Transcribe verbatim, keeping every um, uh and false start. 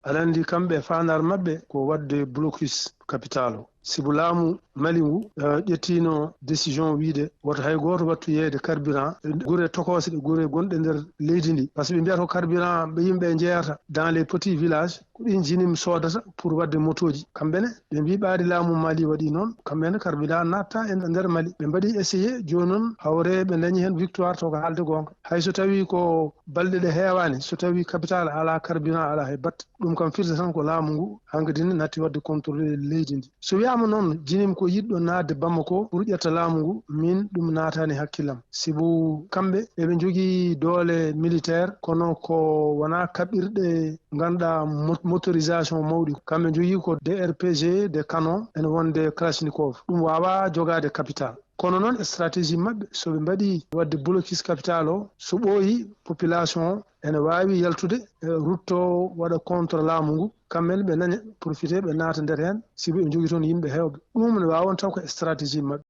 Aɗa anndi kamɓe faandaare maɓɓe ko waɗde blocus capital o. Sibu laamu Mali ngu, eh, ƴettiino décision wiide woto hay gooto wattu yeeyde carburant e gure tokoose ɗe, gure gonɗe nder leydi ndi. Par ce que ɓe mbiyata ko carburant ɓe yimɓe njeyata dans les petits villages, ko ɗin JNIM soodata pour waɗde motooji. Kamɓe ne, ɓe mbii ɓaade laamu Mali waɗi noon, kamɓe ne carburant naatta e nder Mali. Ɓe mbaɗi essayé, jooni noon hawre ɓe ndañi heen victoire, to ko haalde goonga. Hay so tawii ko balɗe ɗe heewaani, so tawii capital alaa carburant, alaa hay batte, ɗum kam firti tan ko laamu ngu hankadi ne natti waɗde contrôlé leydi ndi. So wiyaama noon, JNIM ko yiɗɗo naatde Bamako pour ƴetta laamu ngu, min ɗum naataani hakkillam. Sibu kamɓe eɓe njogii doole militaire, kono ko wonaa kaɓirɗe ngannduɗaa mo-, motorisation mawɗi. Kamɓe njogii ko D R P G, des canons, ene wonde Kalachnikov. Ɗum waawaa jogaade capital. Kono noon, stratégie maɓɓe, so ɓe mbaɗi waɗde blocus capital o, so ɓooyi, population o ene waawi yaltude, e rutto waɗa contre laamu ngu. Kamɓe ne ɓe naña, profité, ɓe naata nder heen, sibu ɓe njogii toon yimɓe heewɓe. Ɗum ne waawi won taw ko stratégie maɓɓe.